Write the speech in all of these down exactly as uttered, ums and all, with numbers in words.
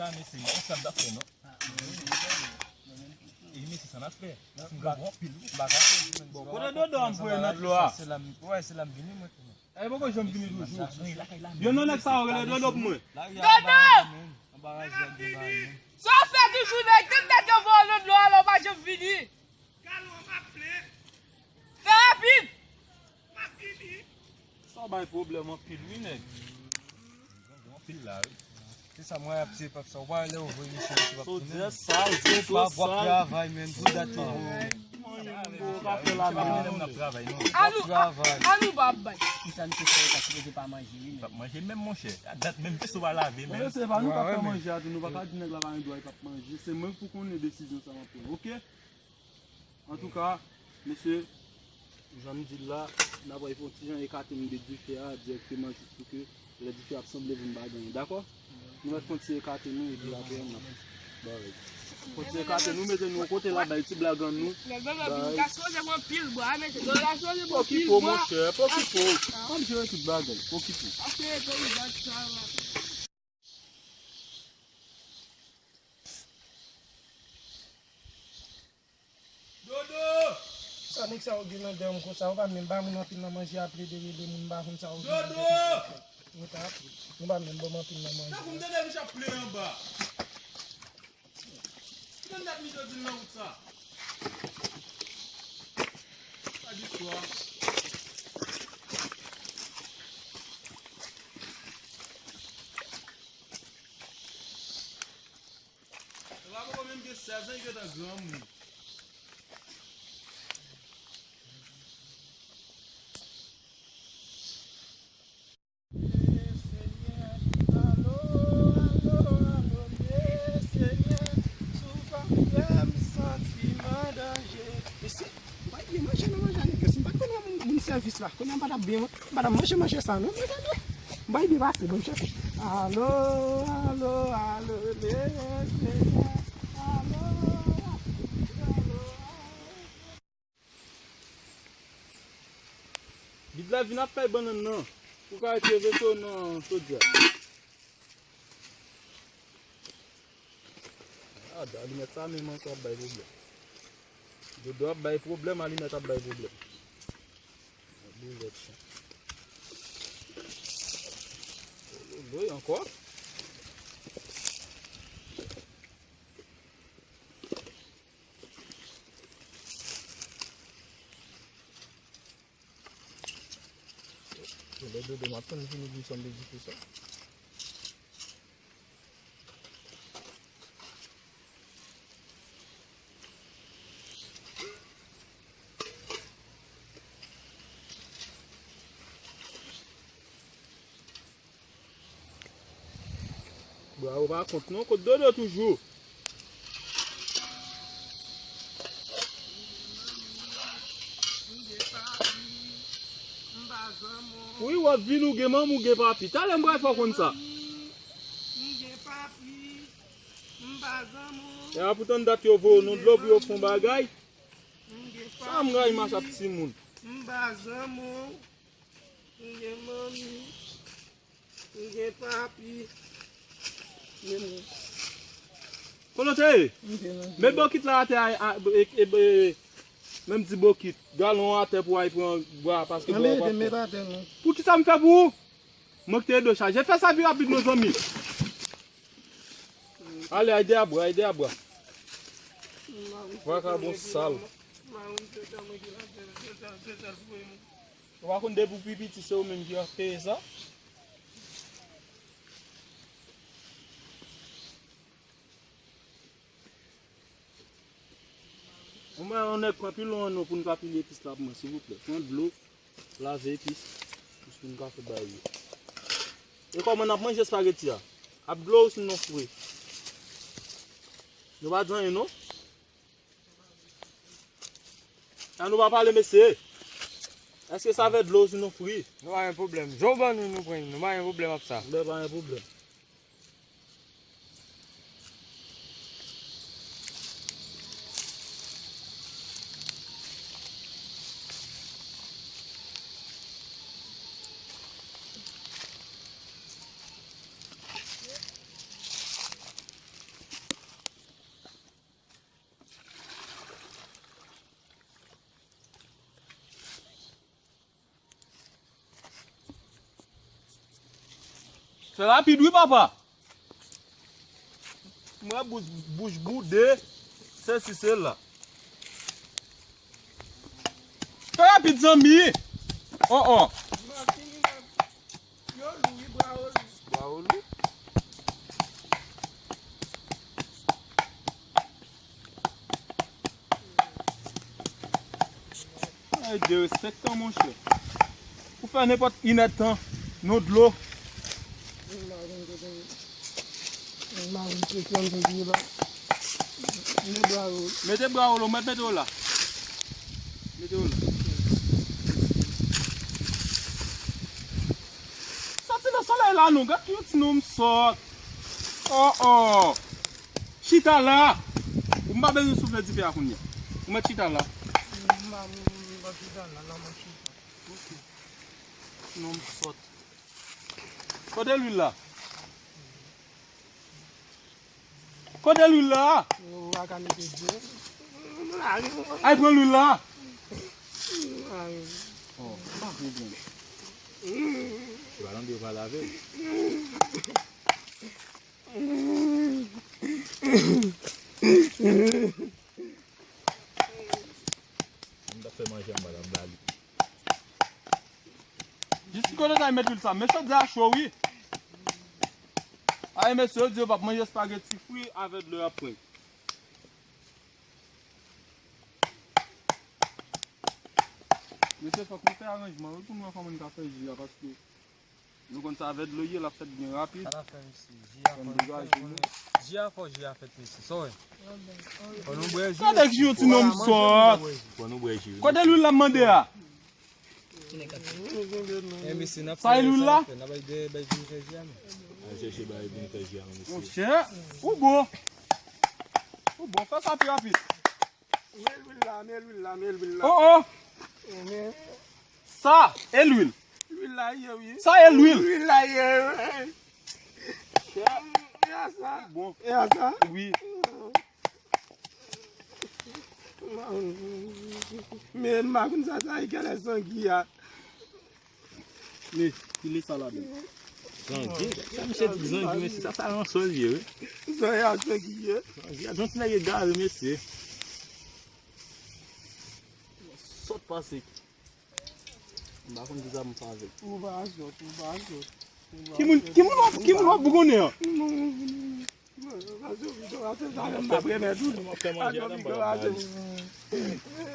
Mesye, sa n ap fè, non? E mesye, sa n ap fè? M ka bon anpil, wi. M pa ka fè, wi. Bon, kote Dodo m voye nan dlo a? Se la m, wè, se la m vini, mwen, tounen. E poko janm vini toujou. Youn nan nèg sa yo rele Dodo pou mwen. Dodo! Sa w fè toujou, nèg, tout nèg yo voye w nan dlo a, la w pa janm vini. Fè rapid! Sa bay pwoblèm anpil, wi, nèg. Anpil la, wi. Se sa, mwen ap di pap sa. Ou pa wè lè ou voye misye, misye pap tounen. Sodyè sal, sodyè sal. W ap travay, menm, pou dat yo. Ou pa fè la, menm. Annou, annou pa ap bay. Kisa misye fè, sa sipoze pa manje, wi, menm. Pap manje menm, monchè. A dat menm, veso pa lave, menm. Mesye, pa nou pap fè manje a tou, nou pa ka di nèg la pa gen dwa, li pap manje. Se mwen pou konnen desizyon sa m ap pran, oke? Antouka, mesye, jan m di l la, n ap pral fè yon ti jan ekate nou de dife a dirèkteman jis pou ke lè dife a ap sanble vin bagay, dakò? Nou mèt fè yon ti ekate nou epi apre n ap bay. Fè yon ti ekate nou, mete nou yon kote la, bay ti blag an nou. Nèg Dodo vin gaspiye anpil bwa, mesye. Dodo gaspiye anpil bwa. Pokipo, monchè, pokipo. Kòm jere tout bagay, pokipo. Ap fè peyizan travay. Dodo! Sa nèg sa yo gen nan dan m konsa, yo pa menm ba moun anpil nan manje, ap plede rele moun, m pa konn sa yo gen nan tèt yo. Dodo! Nou ta ap, nou pa menm ban m anpil nan manje. Tankou m tande miche ap plere anba. Ki tande dat miche di l nan wout sa? Pa di swa. Papa poko menm gen sèz an, li gentan granmoun. Senyè, alo, alo, alo, Senyè, si w pa fè m santi m an danje. Mesye, bay byen manje nan manje a nèg yo. Si m pa t konn wè moun, moun sèvis la, kounye a m pa t ap byen, m pa t ap manje manje sa non. Men gade, bay byen pase, ban m chèche. Alo, alo, alo, Senyè, alo, alo, alo. Bid la vin ap fè bannann nan. Pou ka retire veso nan chodyè. A, alimèt sa menm ankò ap bay pwoblèm. Dodo ap bay pwoblèm, alimèt ap bay pwoblèm. Boulèt chan. Loloy ankò. Lè Dodo m ap tann vini pou sanble dife sa. Bwa yo pa kont non, kot Dodo toujou? Wi, w ap vin ou gen manmi, ou gen papi. Talè m pral fè w konn sa. E a poutan dat yo voye w nan dlo pou yo fè yon bagay. Sa m rayi mache ak timoun. M pa zanmi w. M gen manmi. M gen papi. Men mwen. Kolote! M gen manmi. Met bokit la atè a, a, e, e, e, menm di bokit. Galon atè pou al pran bwa, paske bwa yo pa fè. Poukisa m fè pou ou? Mwen ki te ede w chaje. Fè sa pi rapid, mezanmi. Ale, ay de a bwa, ay de a bwa. Vakabon sal. Ou pa konn depi w pi piti, se ou menm ki ap peye sa? Ou mwen yon nèg pran pi lon an non pou n ka pile epis la pou mwen, silvouplè. Pran dlo, lave epis, pou n ka fè bagay yo. E kòman n ap manje espageti a? Ap dlo ousnon fri? Nou pa di anyen non? An nou pa pale, mesye. Èske sa fè dlo ousnon fri? Nou pa gen pwoblèm. Jan w ban nou, nou pran, nou pa gen pwoblèm ap sa. Nou pa gen pwoblèm. Fè rapid wi papa. M wè bouch, bouch boude, sesi sela. Fè rapid zanmi. Oh oh. Yo lou wi, bra yo lou. Bra yo lou. Ay, derespektan, monchè. Ou fè nenpòt inèdtan, non dlo. M pa konn kote m, m pa konn kote m te di la. Mete bra yo. Mete bra yo, mèt mete yo la. Mete yo la. Soti nan solèy la, non. Gad ki yon ti nonm sòt. Oh, oh. Chita la. Ou m pa bezwen soufle dife a kounye a. Ou mèt chita la. M pa, m pa chita la, la m ap chita. Ok. Nonm sòt. Kote lwil la? Kote lwil la? Ou pa ka mete dlo. Ay, pran lwil la. Oh, pa pwoblèm. Se pa tande yo pa lave. M t ap fè manje anba la, m ba li. Jis ki kote w ta met lwil sa? Men chodyè a cho wi. Ay, mesye, yo di yo p ap manje espageti fri avè dlo y ap pran. Mesye, fòk nou fè aranjman wi pou nou wè kòman n ka fè ji a, paske nou konn sa avè dlo ye, l ap fèt byen rapid. Sa n ap fè, mesye? Ji a fò, ji a fò ji a fèt, mesye. Sa w wè? Fò nou bwè ji. Gade ki yon ti nonm sòt. Fò nou bwè ji, wi. Kote lwil la m mande a? Eh, mesye, n ap fè sa lwil la? N ap bay de, bay vin fè ji a, men. Al chèche bay vin fè ji a, mesye. Monchè, ou bon. Ou bon, fè sa pi rapid. Men lwil la, men lwil la, men lwil la. Oh, oh. Men. Sa, e lwil. Lwil la ye, wi. Sa e lwil. Lwil la ye, wi. E a sa. Bon. E a sa. Wi. Men m pa konn sa, sa e kèlè zangi a. Men, pile sa ladan. Zangi, sa misye di zangi, mesye, sa, sa ransò l ye, wi. Zangi a, zangi ye. Zangi a, jan ti nèg egare, mesye. Sòt pase. M pa konn kisa pou m fè avè l. Ou pa sòt, ou pa sòt. Ki moun, ki moun w ap, ki moun w ap bougonnen an?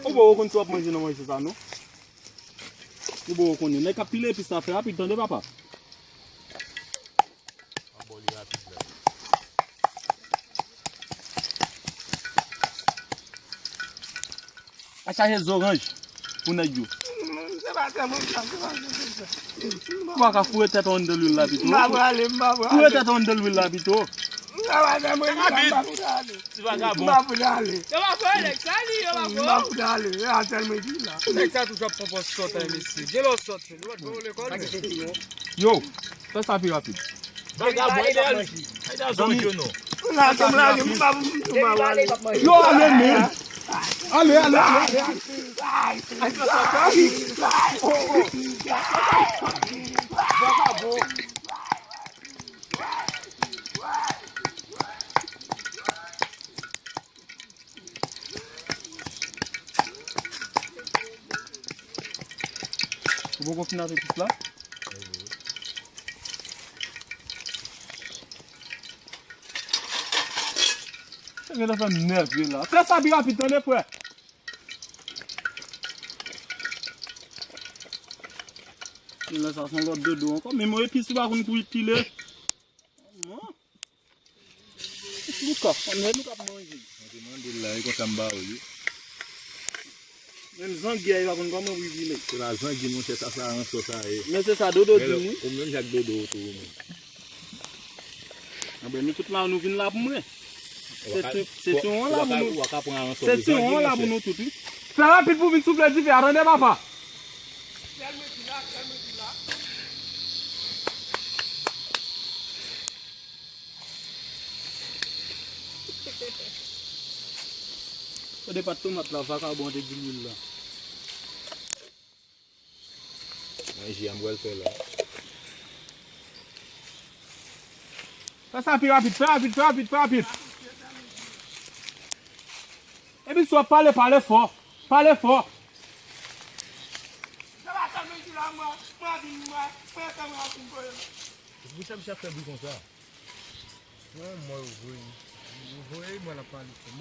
Ou poko konn si w ap manje nan manje sa, non? Ou poko konnen. Nèg k ap pile epis la, fè rapid, tande, papa. Al chache zoranj pou nèg yo. Se pa sa mwen, se pa sa mwen. Ou pa ka foure tèt ou anndan lwil la pito. M pa prale, m pa prale. Foure tèt ou anndan lwil la pito. M pa prale, mwen, m pa prale. Ti vagabon. M pa prale. Yo pa prale, nèg sa li, yo pa prale. M pa prale. E a sèl mwen ki la. Nèg sa toujou ap pran pòz sòt, mesye. Gen lè w sòt, men nou pa t fè w lekòl. Yo, fè sa pi rapid. Vagabon, e dal. Zanmi. Lage m, lage m, m pa pou m tou pa prale. Yo, ale, men. Ale, ale, ale, ale. Oh, oh. Vagabon. Ou poko fin avè epis la? Sa gentan fè m nève la. Fè sa pi rapid, tande, frè. Lè sa se yon lòt dodo ankò. Menm yon epis ou pa konn pou pile. Non. Louka, ann wè nou k ap manje. Mwen te mande l la, e konsa m ba ou li. Menm zangi a, li pa konn kòman pou li pile. Se pa zangi, monchè, sa, sa ransò sa ye. Men se sa Dodo di m, wi. Ou menm jan ak Dodo ou tou, ou menm. Anben, nou tout la, nou vin la pou mwen. Se ti, se ti won la pou nou. Se ti won la pou nou tout, wi. Fè rapid pou vin soufle dife a, tande, papa. Sèl mwen ki la, sèl mwen ki la. Kote pat tomat la, vakabon te di lwil la. Manje a m pral fè la. Fè sa pi rapid, fè rapid, fè rapid, fè rapid. Epi si w ap pale, pale fò. Pale fò.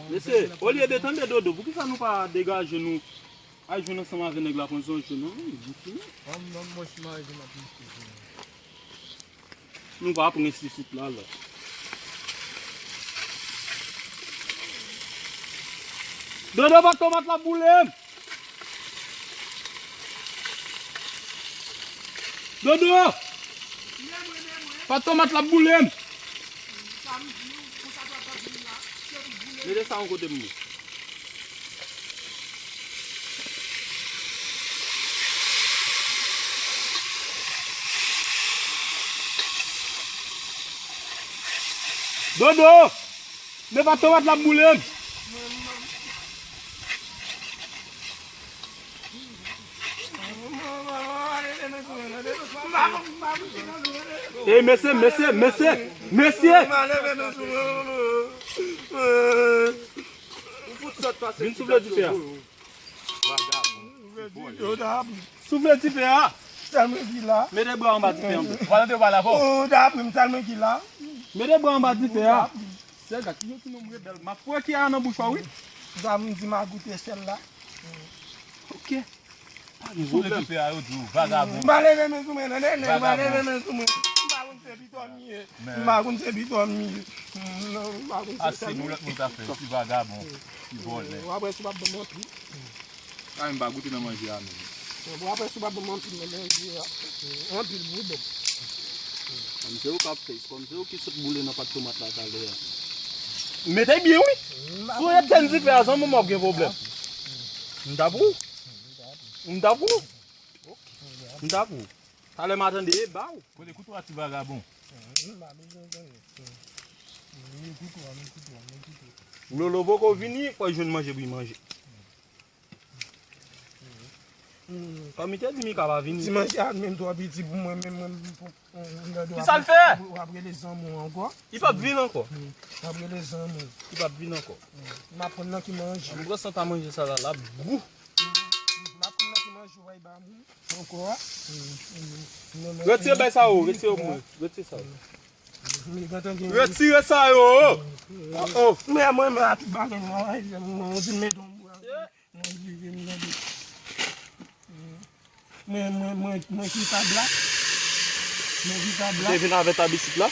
Mesye, olye de tande Dodo, poukisa nou pa degaje nou al jwenn ansanm avè nèg la pran zòn jwenn non? Nou pa prens isit la, la. Dodo, pa tomat la boule m. Dodo! Pa tomat la boule m. Mete sa yon kote pou mwen. Dodo! Men pa tomat la boule m. Ey, mesye, mesye, mesye, mesye! Vin soufle dife a. Soufle dife a. Sèl mwen ki la. Mete bra anba dife a. Ou pa tande yo pale avè w. Ou ta apre m, sèl mwen ki la. Mete bra anba dife a. Sèl gad, ki jan ti nonm rebèl. M ap fouye kiyè a nan bouch ou, wi. Sa vin di m a goute sèl la. Ok. Pa gen pwoblèm. Soufle dife a, yo di w vagabon. M pa leve men sou mwen, non, nènè, m pa leve men sou mwen. M pa konn se pito m ye. M pa konn se pito m ye. Non, m pa konn se pito m ye. Ase pou lòt moun ta fè, ti vagabon, ti vòlè. W ap wè si w ap ban m anpil. A, m pa goute nan manje a menm. Bon, w ap wè si w ap ban m anpil nan manje a. Anpil pou w ban m. Kòm se ou k ap fè, kòm se ou ki sot boule nan pat tomat la talè a. Mete byen, wi. Si w etèn dife a, zanmi m, w ap gen pwoblèm. M ta pou ou. M ta pou ou. M ta pou ou. Talè m a tande, e ba w. Kote kouto a, ti vagabon? Lolo poko vini, fò l jwenn manje pou l manje. Kòm li te di Mika pa vini. Ti manje a menm twò piti pou mwen, menm mwen, pou, pou, pou, pou, Kisa l fè? W ap rele zanmi w ankò. Li p ap vin ankò. W ap rele zanmi w. Li p ap vin ankò. M ap konn nan ki manje. M pran sant a manje sa la, l ap gou. M ap konn nan ki manje w ay ba moun. Ankò. Retire bay sa yo, retire yo pou mwen. Retire sa yo. Retire sa yo. Oh, oh. Men mwen, men a tout bagay, mwen, mwen, mwen di men don bwa. Mwen vive m nan de. Mwen, mwen, mwen, mwen ki tab la. Mwen ki tab la. Ou te vin avè tab isit la?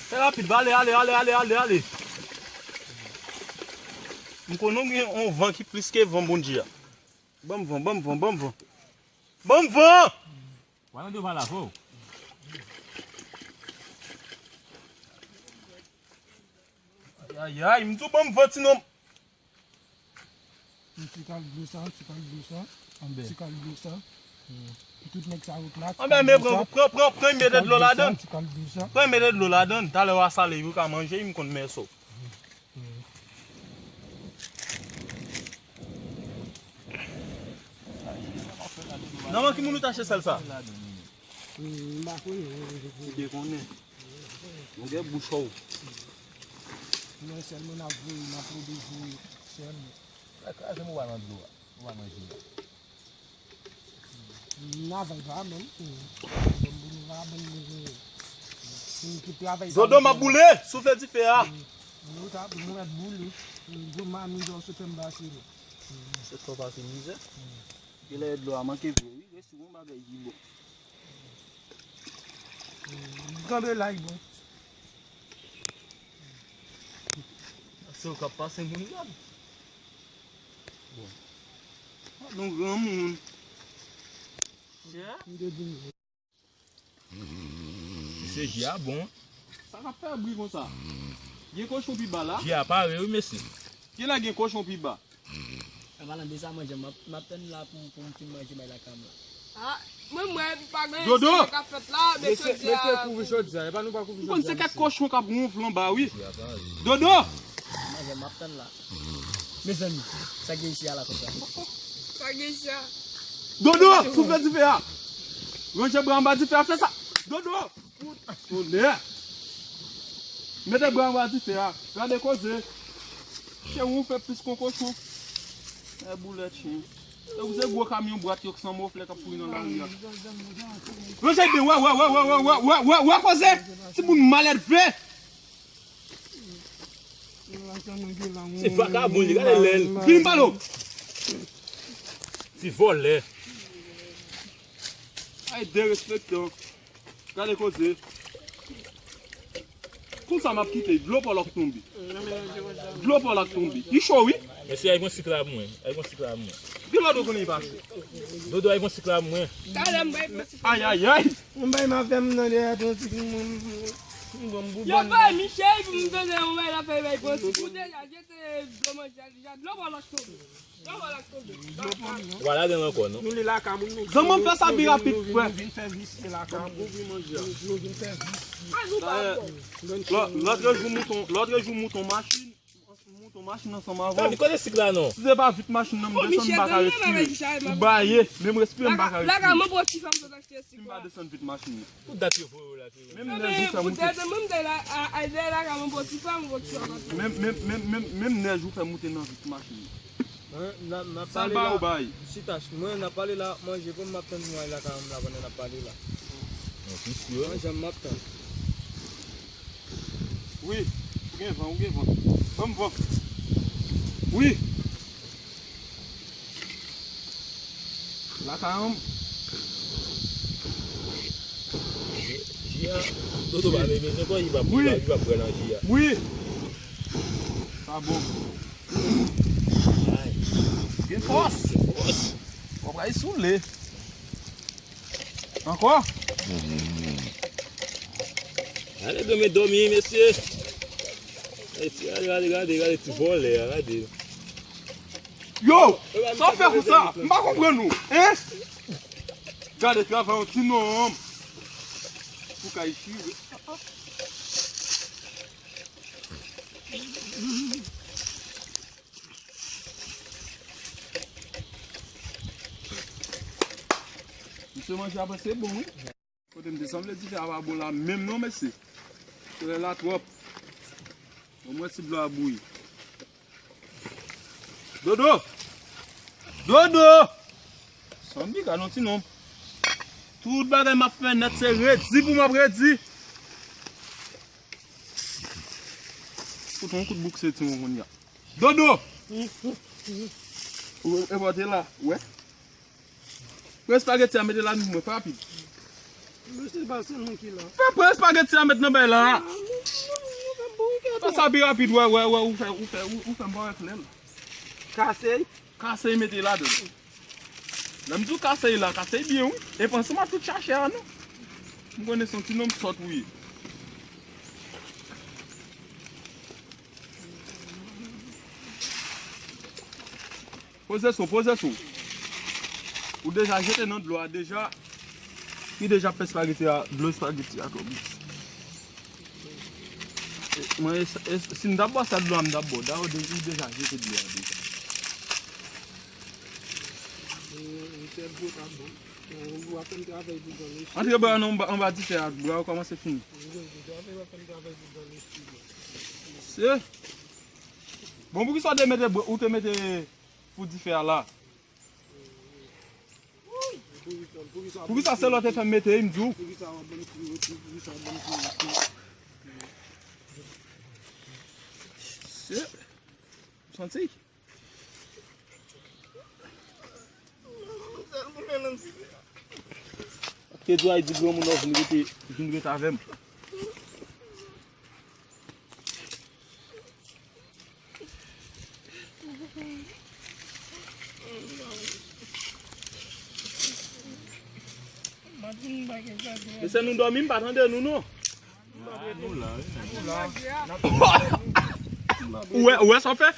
Fè rapid, ale, ale, ale, ale, ale, ale. M konnen w gen yon van ki plis ke van Bondye a. Ban m van, ban m van, ban m van. Ban m van! Wè nan devan la, fò. Ay, ay, ay, m di w ban m van, ti nonm. Yon ti kal dlo sa, ti kal dlo sa. Anben. Ti kal dlo sa. Pou tout nèg sa yo plat. Anben, men pran, pran, pran, pran, mete dlo ladan. Ti kal dlo sa. Pran, mete dlo ladan. Talè w a sale, ou ka manje, m konn mèso. Nan men ki moun ou t achte sèl sa? M pa konnen. Ou te konnen. Ou gen bouch ou. Mwen sèlman n ap voye, n ap voye, voye sèlman. Sa kraze m ou pa nan dlo a. Ou pa manje. M travay pa menm. Bon, bon, nou pa bon, bon, bon. Si m tout travay pa Dodo, m ap boule, soufle dife a. Nou ta, nou mèt boule. Gwo mami, jò, sou fè m pase nou. Se twò pase mizè. Genlè dlo a manke vre, wi. Resi yon bagay ki bon. Kanpe la, li bon. Se ou k ap pase moun gad. Bon. Nou granmoun. Chè? M te di nou. Mesye, ji a bon. Sa k ap fè bri konsa? Gen kochon pi ba la? Ji a pare wi, mesye. Kilè gen kochon pi ba? An palan de sa manje, m ap, m ap tann la pou, pou m fin manje bay lakay mwen. Ah, mwen, mwen, pa gen Dodo! Sa k ap fèt la, men mesye, mesye, kouvri chodyè a. E pa nou pa kouvri chodyè a, mesye. Ou konn se kèk kochon k ap wonfle anba, wi. Dodo! Manzè, m ap tann la. Mezanmi, sa gen isi a la konsa? Sa gen isi a? Dodo, soufle dife a. Ranje bra anba dife a, fè sa. Dodo! Tonè! Mete bra anba dife a. Gade koze. Cheri, ou fè plis kon kochon. E boulèt chen. E ou se gwo kamyon bwat yo k san moflè k ap kouri nan lari a. Ranje byen, wè, wè, wè koze. Timoun malèdve. Se vakabon li, gade lè l. Vin m pale w. Ti vòlè. Ay, derespektan. Gade koze. Konsa m ap kite dlo pa w la k tonbe. Dlo pa w la k tonbe. Li cho, wi. Mesye, ay pran sik la pou mwen. Ay pran sik la pou mwen. Gen lòt ou konnen li pa cho. Dodo, ay pran sik la pou mwen. Talè m bay pran sik la. Ay, ay, ay. Yon bay m ap fè m nan dèyè pran sik, m, m, m, m, m, m, m, Yo, bay Michel pou m tande yon bay la fè bay pran sik. Ou deja jete dlo manje a deja. Dlo pa w la k tonbe. Ou pa ladan l ankò, non? Nou li lakay moun, nou, Zanmi m, fè sa pi rapid, frè. Nou vin fè visye lakay moun. Nou vin fè visye. Lò-, lòtrejou mouton, lòtrejou mouton machin, mouton machin ansanm avè w. Tande, kote sik la, non? Si se pa vit machin nan, m desann, m pa ka respire. Ou baye, menm respire, m pa ka respire. Si m pa desann vit machin nan. Tout dat yo voye w la. Menm nèj ou fè moute. Menm, menm, menm, menm nèj ou fè moute nan vit machin nan. Sa l ba ou bay. Chita, mwen, n ap pale la, manje pou m ap tann mwen lakay m la pandan n ap pale la. Manje m ap tann. Wi, ou gen van, ou gen van. Ban m van. Wi. Lakay an. Ji a, Dodo pa bezwen, se kòm li pa, li pa, li pa pran nan ji a. Wi. Sa bon. Gen fòs. Gen fòs. W ap pral soule. Ankò? Ale, gade, men dòmi, mesye. Gade, gade, gade, gade ti vòlè a, gade. Yo! Sa w fè konsa? M pa konprann ou, en? Gade travay yon ti nonm. Pou kay chire. Misye manje apre se bon, wi. Kote m te sanble dife a pa bon la menm non, mesye. Solèy la twòp. Bon, mwen si dlo a bouyi. Dodo! Dodo! Sanbi, gad yon ti nonm. Tout bagay m ap fè nèt se redi pou m ap redi. Kout yon kout boukse ti moun kounye a. Dodo! Ou e pote la, wè. Pran espageti a mete la pou mwen, fè rapid. Mesye, pa se nou ki la. Fè pran espageti a met nan bay la. Fè sa pi rapid, wè, wè, wè, ou fè, ou fè, ou, ou fè m pa wè klè. Kase. Kase mete ladan. Lè m di w kase la, kase byen, wi. E pa ansanm ak tout chache a, non. M konnen se yon ti nonm sòt ou ye. Poze sou, poze sou. Ou deja jete nan dlo a deja. Li deja fè espageti a, dlo espageti a twò bous. E, mwen, e, e, si m t ap bwase dlo a, m t ap bo. Dayè, ou de-, ou deja jete dlo a deja. Antre bra nan anba, anba dife a, bra yo kòmanse fini. Se. Bon, poukisa w te mete, ou te mete pou dife a la? Poukisa se lè w te fè m mete, m di w? Se. Ou santi? Te dwe di granmoun nan vin rete, vin rete avè m. Mesye, nou dòmi, m pa tande nou, non. Ou wè, ou wè sa w fè?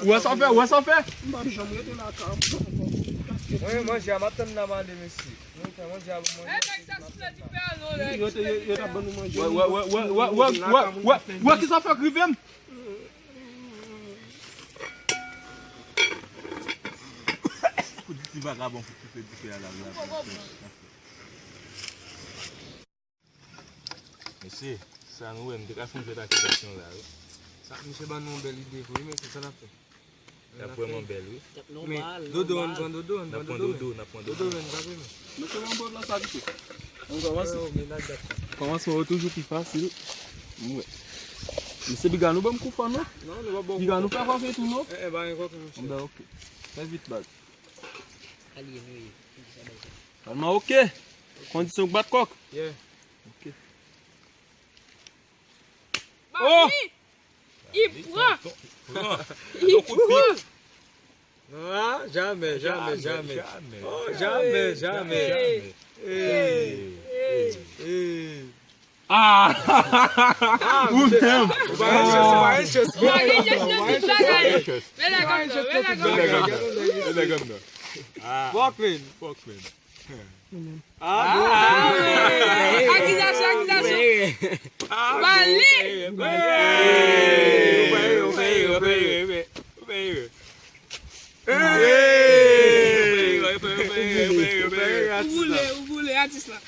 Ou wè sa w fè, ou wè sa w fè? M p ap janm rete lakay mwen ankò. Mwen, manje a m ap tann nan m ale, mesye. Mwen fè manje a pou mwen. Yo te, yo, yo t ap ban nou manje. Wè, wè, wè, wè, wè, wè, wè, wè, wè, kisa fè k rive m? Pou di ti vagabon pou koupe dife a la, la. Mesye, sa nou wè, m te ka fè yon jwèt akizasyon la, wi. Sa, misye ban nou yon bèl ide, wi, mesye, sa n ap fè? N ap vrèman bèl, wi. Men, dodo, ann pran dodo, ann pran dodo, men. N ap pran dodo. Dodo, men, n ap pran dodo. Mesye, ban m bòt la sa, pito. Ann kòmanse. Kòmansman yo toujou pi fasil. M wè. Mesye, piga nou ban m kou fò, non? Non, nou pa bon. Piga nou fè kwafe tou, non? Eh, eh, pa gen kwafe, mesye. Ben, ok. Fè vit, baz. Alye nou ye. Sèlman, ok. Kondisyon k bat kòk. Yeah. Ok. Oh! Li pran. Li pran. Non, ah, jamè, jamè, jamè. Oh, jamè, jamè. Hey, hey, hey. Ah! Ou menm! Ou pa gen chans, ou pa gen chans. Ou pa gen chans, ou pa gen chans. Men nèg an nan, men nèg an nan. Fuck, man. Fuck, man. Ah, bon. Akizasyon, akizasyon. Bale. Ou boule, ou boule, atis la.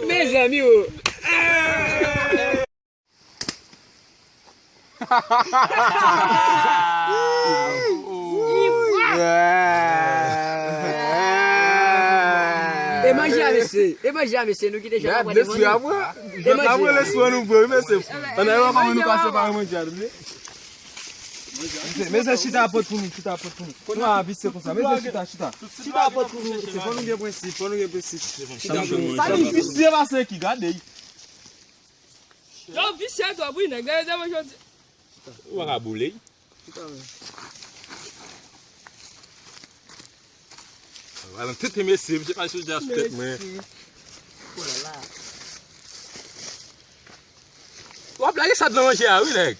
Mezanmi, o. E manje a, mesye. E manje a, mesye. Nou kite jan ap pran manje. Gad, mesye, apre. E manje a. Apre, lespri nou vre, wi, mesye. Ann al wè kòman nou ka separe manje a, tande. Mesye, chita apot pou nou, chita apot pou nou. Nou a visye konsa. Mesye, chita, chita. Chita apot pou nou. Se fò nou gen prensip, fò nou gen prensip. Chita pou nou. Sa ki visye pase ki gade. Yo, visye twòp, wi, nèg. Gade, gade, jodi. Ou pa ka boule. Chita, men. Al nan tete mesye, mesye pa sou dja sou tèt mwen. Mesye. Oh la la. W ap lage sa nan manje a, wi, nèg.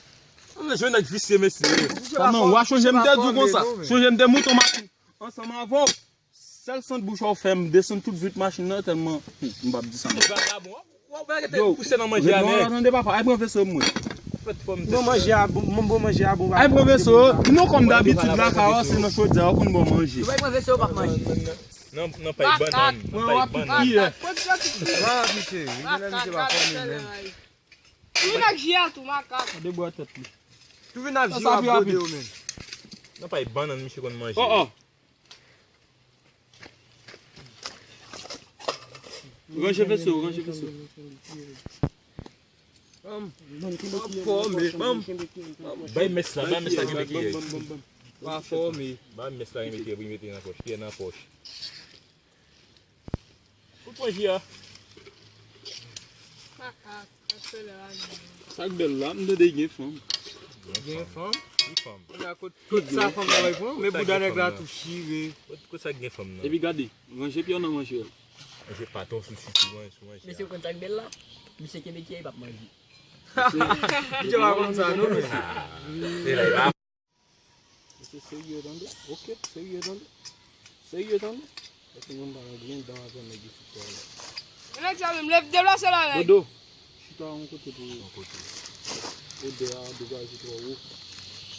Mwen jwenn nèg visye, mesye. Kòman w a chonje m te di w konsa? Chonje m te monte yon machin ansanm avè w. Sèl sant bouch ou fè m desann tout vit machin nan tèlman, hmm, m p ap di sa non. Vagabon, w ap gade pouse nan manje a, men. Tande papa, ay pran veso mwen. Bon manje a, bon, bon, bon manje a, bon. Ay pran veso, nou kòm dabitid la, ka se nan chodyè ou konn bon manje. Ou pa pran veso, ou p ap manje. Nan, nan pay bannann, nan pay bannann. Mwen w ap piye. Makak, misye, misye pa fòme menm. Tou vin ak ji a tou, makak. Debwa tèt li. Tou vin ak ji a, gode yo menm. Nan pay bannann misye konn manje. Oh, oh. Ranje veso, ranje veso. Bam. Bam, fòme, bam. Bay mès la, bay mès la ki mete. Pa fòme. Bay mès la ki mete, pou mete nan pòch. Kiyè nan pòch. Ou pran ji a. Makak, sa k bèl la, m tande gen fanm. Gen fanm? Ki fanm? Kot, kot sa fanm la bay fanm? Men bouda nèg la tou chire. Kot, kot sa gen fanm nan? Epi gade, ranje pye w nan manje a. Manje paton sou sou manje, sou manje. Mesye, ou konn sa k bèl la? Misye kenbe kiyè, li p ap manje. Misye pa konn sa non, mesye. Se la, li pa Mesye serye tande. Ok, serye tande. Serye tande. Epi nou pa nan grenn dan avè nèg isit la. Nèg sa menm, leve deplase la, nèg. Dodo, chita yon kote pou yon kote. Odè a degaje twò wo.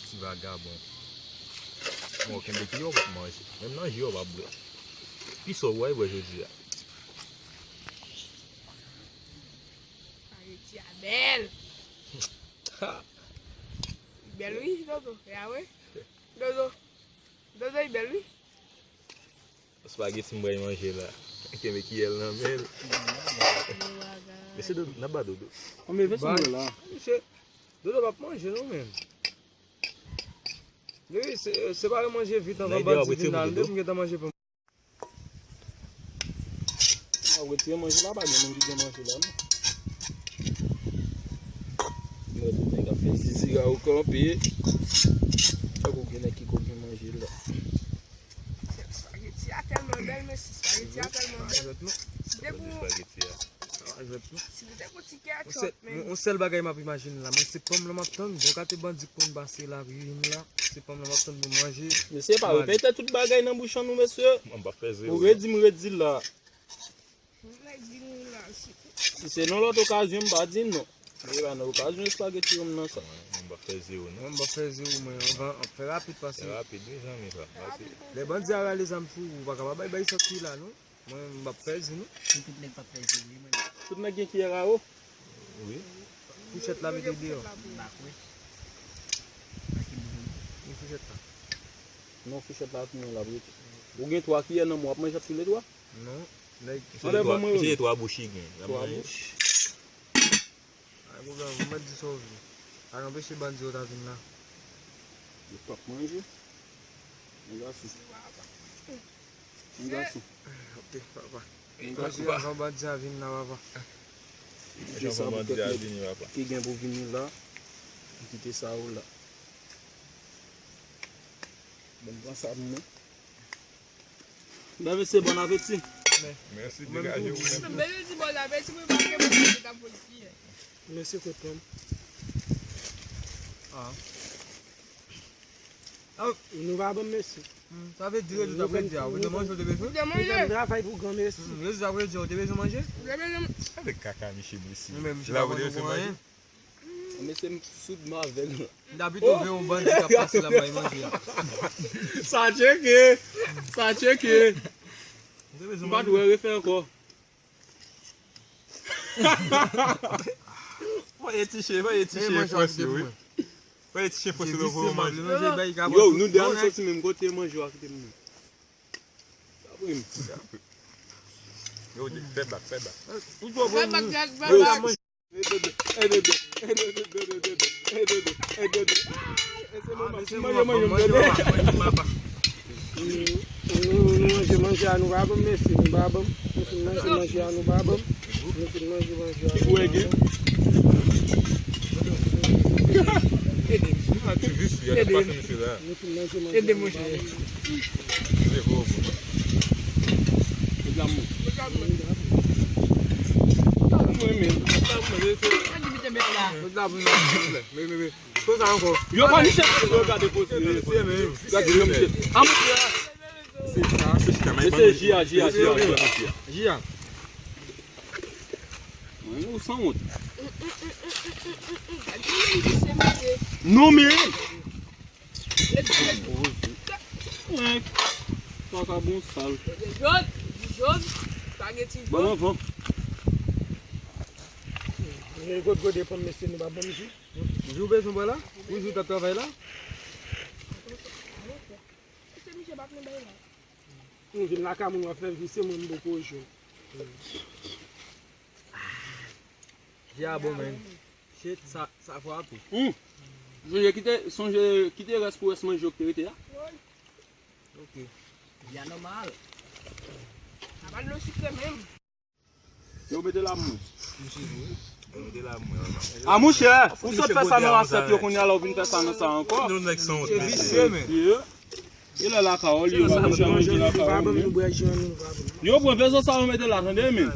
Ti vagabon. Bon, kenbe ki yo p ap manje. Menm nan ji yo p ap bwè. Ki sa w bwè jodi a? Spaghetti a bèl. Bèl wi, Dodo. Ya wi. Dodo. Dodo, li bèl wi. Spaghetti m pral manje la. Kenbe kiyè l nan men l. Mesye Dodo, n ap ba Dodo. Konbyen vèsyon nou la? Mesye, Dodo p ap manje non menm. Wi, se, separe manje vit anvan bandi vin la. Depi m gentan manje pou M ap retire manje la, pa gen moun ki gen manje la non. Mwen tout nèg ap fè zizi la ou kanpe. Tankou gen nèg ki ko gen manje la. Spaghetti a tèlman bèl, mesye, spaghetti a tèlman bèl. Depi w Jwèt tou. Si nou te gon ti ketchup, men. Yon sèl bagay m ap imajine la, mwen se pòm lan m ap tann, gon kate bandi k konn pase lari vin la, se pòm lan m ap tann pou manje. Mesye, pa repete tout bagay nan bouch an nou, mesye. Mwen pa fè zewo. Ou redi m redi la. Mwen di nou la, si. Si se nan lòt okazyon, m pa di non. E pa nan okazyon espageti ranm nan sa. Mwen pa fè zewo non. Mwen pa fè zewo, mwen anvan, an fè rapid pase. Fè rapid, wi, zanmi, fè rapid. Lè bandi a rale zam sou ou, ou pa ka pa bay bay sòti la, non. Mwen, m p ap pèdi, non. Si tout nèg p ap pèdi, wi, mwen. Tout nèg gen kiyè a o? Wi. Fouchèt la mete deyò. M pa kwè. Ni fouchèt la. Non, fouchèt la tou, mwen la rete. Ou gen twa kiyè nan men w, w ap manje ap toule twa? Non. Nèg. Se twa bouch li gen. Twa bouch. Ay, pwoblèm, ou mèt di sa w vle. Pa ka anpeche bandi yo ta vin la. Yo p ap manje. Yon gason. Yon gason. Ok, papa. Yon gason. Manje avan bandi a vin la, papa. Kite sa pou kèk nèg ki gen pou vini la. Kite sa ou la. Bon, pran sa pou mwen. Ben, mesye, bon apeti. Mèsi, degaje w. Mwen menm di bon apeti, mwen pa gen moun ki ta pou l fiyè. Mesye, kot pran. Ah. Ah. Nou pa bon, mesye. Hmm, sa vle di, Redi, sa vle di, ah, ou te manje, ou te bezwen? Ou te manje? Travay pou gran mesye. Hmm, Redi, sa vle di, ou te bezwen manje? Ou te bezwen. Avèk kaka, misye, mesye. Mwen menm, misye pa konn pou anyen. Mesye, m sou dmo avè l. M t ap pito veye yon bandi k ap pase la, m bay manje a. Sa tcheke! Sa tcheke! M pa t wè refè ankò. Voye ti chen, voye ti chen fòs yo, wi. Voye ti chen fòs yo pou manje. Yo, nou de a nou soti menm kote, manje yo a kite m. Yo, fè bak, fè bak. Fè bak, fè bak. Ey bebe, ey bebe, ey bebe, ey bebe, ey bebe, ey bebe. Ey se manman, manje, manje, manje, manje. Nou manje manje a nou pa banm, mesye, nou pa banm. Nou fin manje manje a nou pa banm. Nou fin manje manje a nou pa banm. Ede m. Nou fin manje manje a nou pa banm. Ede m, monchè. Yo pa ni chèche yo gade kote. Gade yo, misye. A, monchè. Se sa. Mesye, ji a, ji a, ji a, ji a. Ji a. Ou sanwont. Non, men. Mwen, sa ka bon sal. Jòn, jòn, spaghetti jòn. Bon, bon. Gode, gode, pran mesye, nou pa bon, mesye. Jou bezwen bò la? Pou jou t ap travay la? Se misye pa plen bay la. M vin lakay mwen, w ap fè vi, se mwen m poko jwenn. Ji a bon, men. Shit, sa, sa frape. Hmm. Sonje kite, sonje kite rès pou rès manje yo ki te rete a. Ok. Ji a nòmal. Sa pa dlo sikre menm. Yo mete la mwen. A, monchè, ou sot fè sa nan asèt yo, kounye a la ou vin fè sa nan sa ankò. Nou nèg sanwont, mesye. Mesye. E lè la kawòl yo, monchè, manje la kawòl yo. Yo pran vezo sa yo mete la, tande, men.